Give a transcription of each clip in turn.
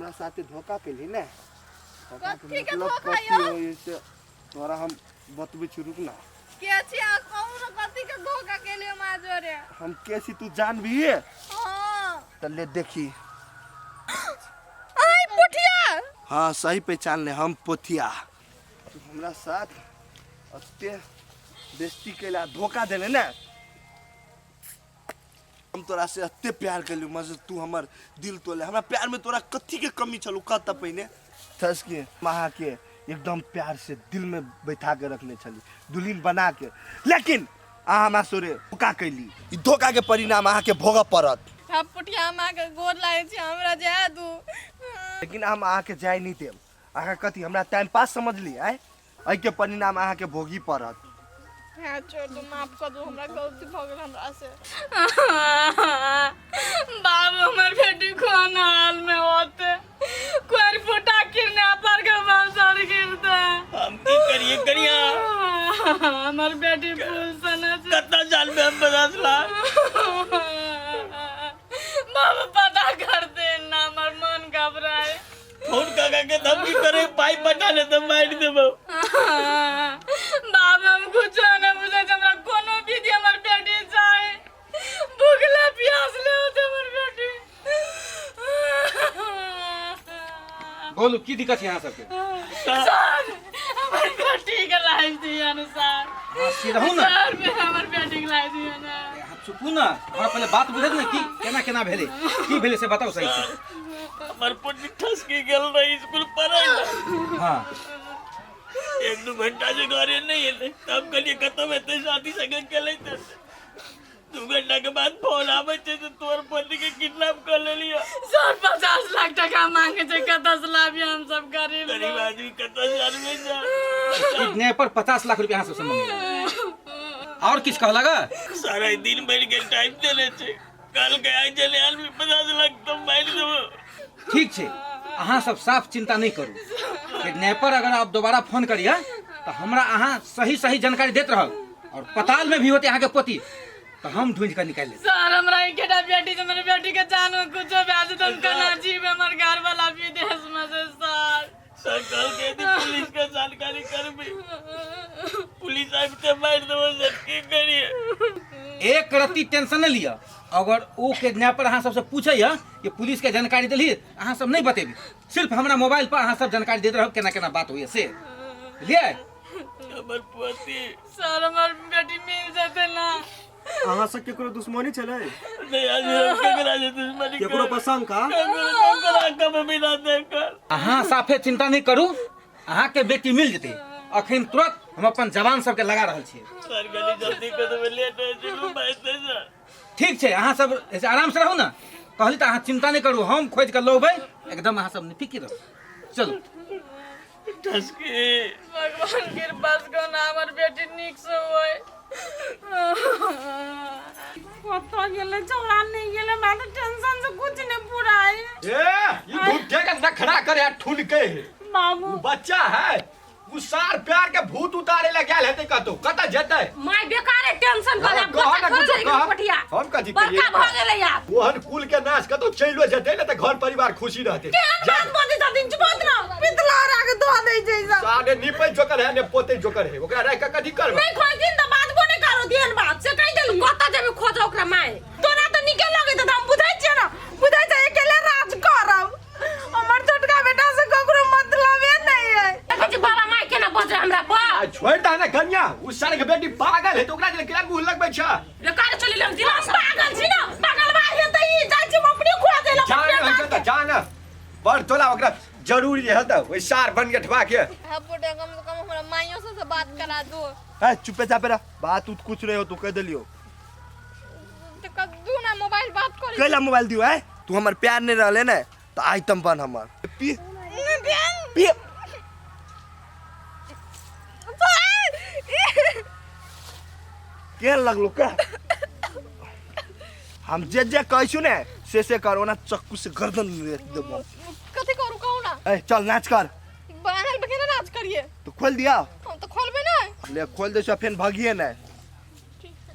हमरा साथे धोखा केली ने। धोखा के कथी के मतलब धोखा कथी यौ? होई से तोरा हम बतबै छी, रुक ना। के छी अहाँ? कहू ने, कथी के धोखा केलियै हमरा जोरे? हम के छी तू जानबी? हाँ। तऽ ले देखी। आई पोठिया। हाँ, सही पहचान ले, हम पोथिया। तू हमरा साथ अते बेस्ती कैला, धोखा देले ने। हम तोरा से एते प्यार कैलू, मगर तू हमर दिल तोले। हमरा प्यार में तोरा कथी के कमी छलू, कह तऽ पहिने। थस के अहाँ के एकदम प्यार से दिल में बैठा के रखने छली, दुल्हन बना के, लेकिन अहाँ हमरा सोरे धोखा कैली। ई धोखा के परिणाम अहाँ के भोगऽ पड़त। हम पुटिया, हम अहाँके गोर लागै छी, हमरा जाय दू। लेकिन हम अहाँ के जाय नहीं देब। अहाँ कथी हमरा टाइम पास समझली? आय एहिके परिणाम अहाँके भोगी पड़त। हाँ, छोड़ दू, माफ कर दू हमरा, गलती भऽ गेल हमरा से। बाबू, हमर बेटी कोन हाल में होते? कोई फूटा किडनैपर के बंसर गिरते। हम की करिए करिया? हमर बेटी फूल सना छै। कितना साल में हम 50 लाख। बाबू, पता कर दे ना, हमर मन घबराए। फोन काका के धमकी करे, पाई पटा ले तो मार देबो। बाबू, हम कुछ नहीं बुझे छै, हमरा कोनो विधि हमर बेटी चाहे। भूखले प्यासले होते हमर बेटी। बोलू, की दिक्कत छै अहाँ सबके? सर, हमर बेटी के लाइफ दिया ना सर। अहाँ से रहू ने। सर, मैं हमर बेटी के लाइफ दिया ना। अहाँ चुपू ने, हमरा पहिले बात बुझत ने कि केना केना भेलै, की भेलै से बताउ सही से। हमर पुण्य ठसकी गेल रही स्कूल पढ़े ला। 1-2 घंटा से घरे नहीं एलै, तब कहलिए कतौ एतै साथी संगे खेलैत। 2 घंटा के बाद फोन आबै छै तऽ तोर पति के किडनैप कर लेलियो। सर, 50 लाख टका मांगे छै, कतऽ से लाबियै? हम सब गरीब गरीब लोग। आदमी कतऽ से आनबै सर? किडनैपर 50 लाख रुपया अहाँ सबसे मंगल, आओर किछु कहलक? सारा दिन भरि के टाइम देने छै, कल के आइ चले आदमी 50 लाख तो मारि देबो। ठीक छै, अहाँ सब साफ चिंता नहीं करू। किडनैपर अगर आप दोबारा फोन करिए तऽ हमरा अहाँ सही सही जानकारी देत रहब, और पताल में भी होते अहाँके पोती तऽ हम ढूंढि कऽ निकालि लेब। सर, हमरा एकेटा बेटी छै, हमर बेटी के जानो कुछो भए जेतै हम केना जीब? हमर घर वाला विदेश में छै सर। सर, कल के यदि पुलिस के जानकारी करबी, पुलिस आबि के मारि देबो सर, की करिए? एक रत्ती टेंशन नहीं लिअ। अगर ओ किडनैपर अहाँ सबसे पूछैया कि पुलिस के जानकारी देली, अहाँ सब नहीं बतेबी। सिर्फ हमरा मोबाइल पर अहाँ सब जानकारी देते रहब, केना केना बात होइए से, बुझलियै? हमर पोती। सर, हमर बेटी मिल जेतै ना? अहाँ सब केकरो दुश्मनी छलै? नहीं, आज हम केकरा से दुश्मनी? केकरो पर शंका? केकरो केकरा कब बिना देखल। अहाँ साफे चिंता नहीं करू, अहाँके बेटी मिल जेतै। अखन तुरंत हम अपन जवान सबके लगा रहल छियै। सर, कनी जल्दी कर देबै, लेट होइ छै भाई सर। ठीक छै, अहाँ सब ऐसे आराम से रहू ने। कहली तऽ अहाँ चिंता नहीं करू, हम खोजि कऽ लौबै एकदम, अहाँ सब निफिकिर रहू। चलू। ठसकी। भगवान कृपा से कोना हमर बेटी नीक से होय। कतऽ गेलै छौड़ा? नहि गेलै? हमरा तऽ टेंशन से कुछ नहि पूरा है। ए, ई धूप के नखरा करे आ ठुन के है। बाबू। उ बच्चा है, उ सार प्यार के भूत उतारे ला गेल हेतै कतौ, कतऽ जेतै? माय, बेकारे टेंशन कर। हाँ, कह ना कुछो, कह। पटिया। हम कथी करियै? बड़का भऽ गेलै आब। ओहन कुल के नाश कतौ चलियो जेतै ने तऽ घर परिवार खुशी रहतै। केहन बात बजै छथिन? चुप ना, पितला राख धो दै छै सब। सारे निपै जोकर है ने पोतै जोकर है, ओकरा राखि कऽ कथी करबै? नहि खोजथिन तऽ बाजबो नहि करो तेहन बात से कहि देली। कतऽ जेबै खोजऽ ओकरा माय? तोरा तऽ नीके लगैत हेतौ, हम बुझै छियै ने, बुझै छै अकेले राज करब। हमर छोटका बेटा से ककरो मतलबे नहीं है। देखै छी बाबा, माय केना बजै हमरा पर। आ छोड़ि दह ने कन्या, उ सारे के बेटी पागल है तऽ ओकरा जे केना मुँह लगबै छै? बेकार चलि हम दिला। हम पागल छी ना? पागल बा हेतै ई। जाइ छी हम अपने खोजै ला। जान होइ छै तऽ जान बड़ तोला ओकरा जरूरी है तऽ ओहि सार बन गेठवा के। हाँ पोटे, कम से कम हमरा माइयों से बात करा दो। ए, चुपे चापे रह, बात उत कुछ नहीं हो, तू कह देलियो। तो कद्दू ना मोबाइल बात करी। कैला मोबाइल दियो? है तू हमर प्यार नहीं रहले ने तो आइटम बन हमर पी पी। केहन लगलो का? हम जे जे कहै छु ने से कर, ओना चक्कू से गर्दन में देबो। कथी करू, कहू ना? ए, चल नाच कर। बान्हल पे केना नाच करिए? तो खोल दिया। हम तो खोलबे ना। ले, खोल दे छो, फेन भगिए ने। ठीक है।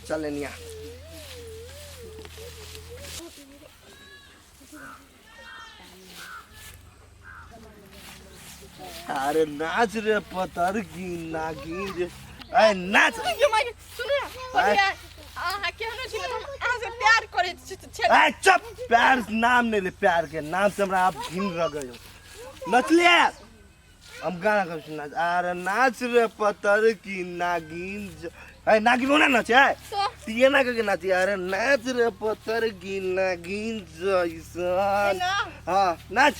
चल एनिया। अरे नाच रे पतर की नागिन रे, ए नाच। यो my, सुनू ना पतिया, अहाँ केहनो छी ने, तऽ हम अहाँ से प्यार करै छी छै। ए चुप, प्यार नाम नहीं ले, प्यार के नाम से हमरा आप घिन रह गए हो। नचलिए हम गाना कब सुना। अरे नाच रे पतर की नागिन ए नागिन होना नचे है तो तीये ना करके नाची। अरे नाच रे पतर की नागिन जैसन। ना। हाँ नाच,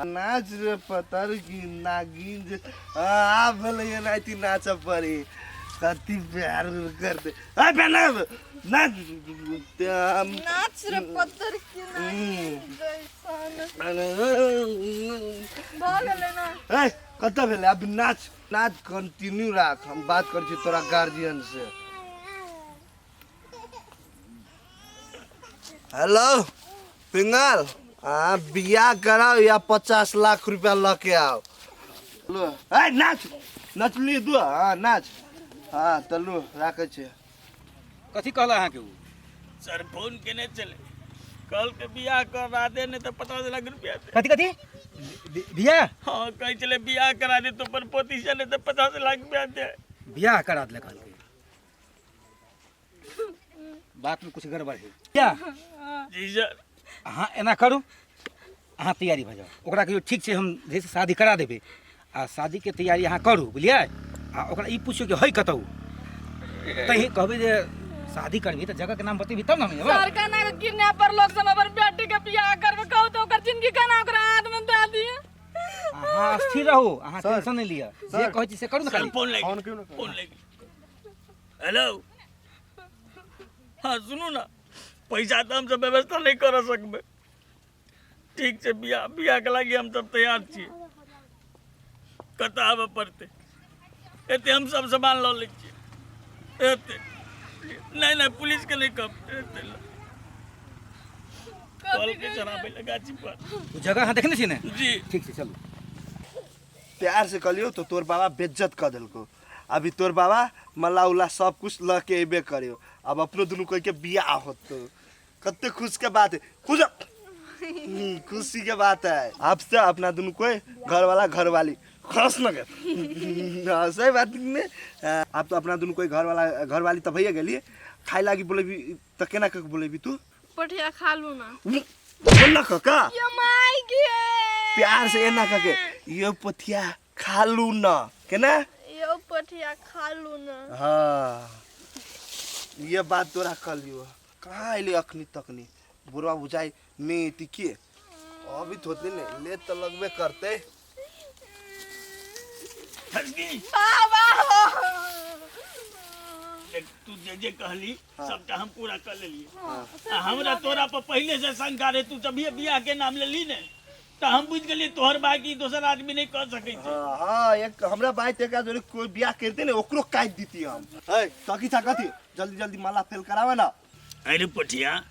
नाच रे पतर की नागिन हाँ आब भेलै एनाहिते नाचऽ पड़ी, कति प्यार कर दे। ए बे नाच नाच रे पत्थर की नागिन जैसन। भऽ गेलै ना? ए कतऽ भेलै? अभी नाच नाच कंटिन्यू राख, हम बात करै छी तोरा गार्जियन से। हेलो पिंगल, हाँ बियाह कराओ या 50 लाख रुपया लऽ के आओ। लो ए नाच, नचली दू। हाँ नाच, हाँ तऽ लू राखै छी। कथी कहला अहाँके उ? सर फोन केने छलै, कहल के बियाह करा दे नहीं तो 50 लाख रुपया दे। कथी कथी बियाह? हाँ कहै छलै बियाह करा दे तो अपन पोती से, नहीं तो 50 लाख रुपया दे। बियाह करा देलक कहलकै, बात में कुछ गड़बड़ है क्या? जी सर। अहाँ एना करू, अहाँ तैयारी भऽ जाउ, ओकरा कहियौ ठीक छै हम जे छै शादी करा देबै, आ शादीके तैयारी अहाँ करू, बुझलियै? आ ओकरा ई पुछियौ कि हइ कतहु, तही कहबै जे शादी करबही तऽ जगहके नाम बतेबही तब ने हम जेबै। सर केना के किडनैपर लोग सब अपन बेटी के बियाह करबे कहू तो ओकर जिंदगी केना ओकरा हाथ में दे दिए। अहाँ स्थिर रहू, अहाँ टेंशन नहि लिअ, जे कहै छी से करू ने सर खाली। फोन लागि फोन क्यों ना फोन लागि। हेलो हाँ सुनू ना, पैसा तऽ हमसब व्यवस्था नहि करऽ सकबै। ठीक छै, बियाह बियाहके लागि हमसब तैयार छियै। कतऽ आबऽ पड़तै? एते हम सब सामान लऽ लै छियै एते। नहि नहि पुलिसके नहि कहब, एते लऽ कल के चढ़ाबै लए गाछी पर। ओ जगह अहाँ देखने छी ने? जी। ठीक छै चलू। प्यार से कहलियो तो तोर बाबा बेज्जत कर देलको। अभी तोर बाबा मला उला सब कुछ ल के अबे करियो, अब अपनो दुनू कोई के बियाह होतो, कते खुश के बात है। खुश खुशी के बात है। अब से अपना दुनू कोई घर वाला घर वाली खस न गए। हाँ, सही बात ने। अब तो अपना दुनू कोई घर वाला घर वाली तो भैया गेलिए। खाए लागी बोलेबी त केना के बोलेबी तू? पठिया खा लू ना। बोल ना काका। ये माय गे। प्यार से एना काके यो पथिया खा लू ना, केना? यो पठिया खा लू ना। हाँ ये बात तोरा कहलियो। कहाँ अयलै अखनी तकनी बुढ़वा बुझाइ नहीं ती के अभी थोते ने ले तो लगबे करते। बाबा हो देख, तू जे जे कहली सबटा हम पूरा कर लेलिए। आ हमरा तोरा पर पहले से शंका रहे, तू जब बियाह के नाम लेली ने तो हम बुझ गेलिए तोहर बाकी दोसर आदमी नहीं कर सकै छै। हाँ हाँ एक हमरा बात एक जोरे कोई बियाह करते ने ओकरो काट दीती हम। ए तकी था कथी जल्दी जल्दी माला फेल करावे ना। अरे पठिया,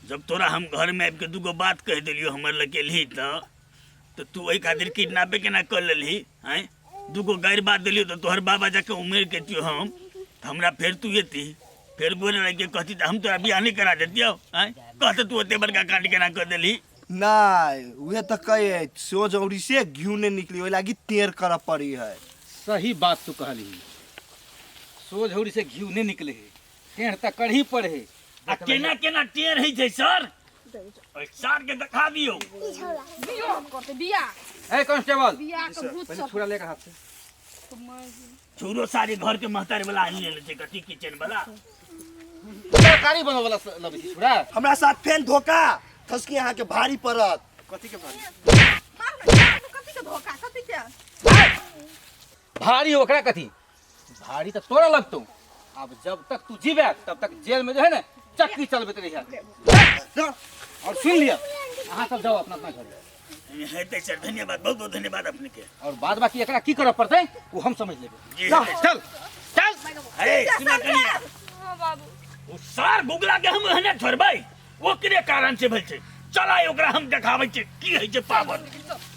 जब तोरा हम घर में आबि के दूगो बात कह देलियो हमर लग गेलही तो तू ओहि खातिर किडनैपे केना कर लेलही? आँय दूगो गैर बात देलियो तो तोहर बाबा जाके उमेर के तियो हम तो हमरा फेर तू एती फेर बोले लग के कहती तो हम तोरा बियाह नहीं करा देतियो। आँय कहते तू ओते बड़का कांड केना कर देलही? नहीं उहे तो कहे सोझ औरी से घिउ नहीं निकली, ओहि लागी तेर कर पड़ी है। सही बात तू कहली, सोझ औरी से घिउ नहीं निकले है, टेढ़ त करही पड़े है। आ केना केना टेढ़ होइ छै सर? ओहि सर के देखा दियौ। बियाह करते बियाह। ए कांस्टेबल, बियाह के भूत पहले सब छुरा लेकर हाथ से। छुरो सारे घर के महतारी वाला आनि लेने छै, कथी किचन वाला तरकारी बनबै वाला लबै छी छुरा। हमरा साथ फेन धोखा थसकी अहाँ के भारी पड़त। कथी के भारी? मार ना, कथी के धोखा, कथी के भारी? ओकरा कथी भारी तो तोरा लगतो। अब जब तक तू जीबे तब तक जेल में जो है ना चक्की चलबैत रहिया। और सुन लिया, अहाँ सब जाओ अपना अपना घर। हेतै सर, धन्यवाद, बहुत बहुत धन्यवाद अपने के। और बाद बाकी एकरा की करऽ पड़तै वो हम समझ लेबै। जी। चल चल चल। अरे सुना कनिया, हाँ बाबू, ओ सार गुगला के हम एहने छोड़बै? ओकरे कारण से भेल छै। चल आइ ओकरा हम देखाबै छियै की होइ छै पावर।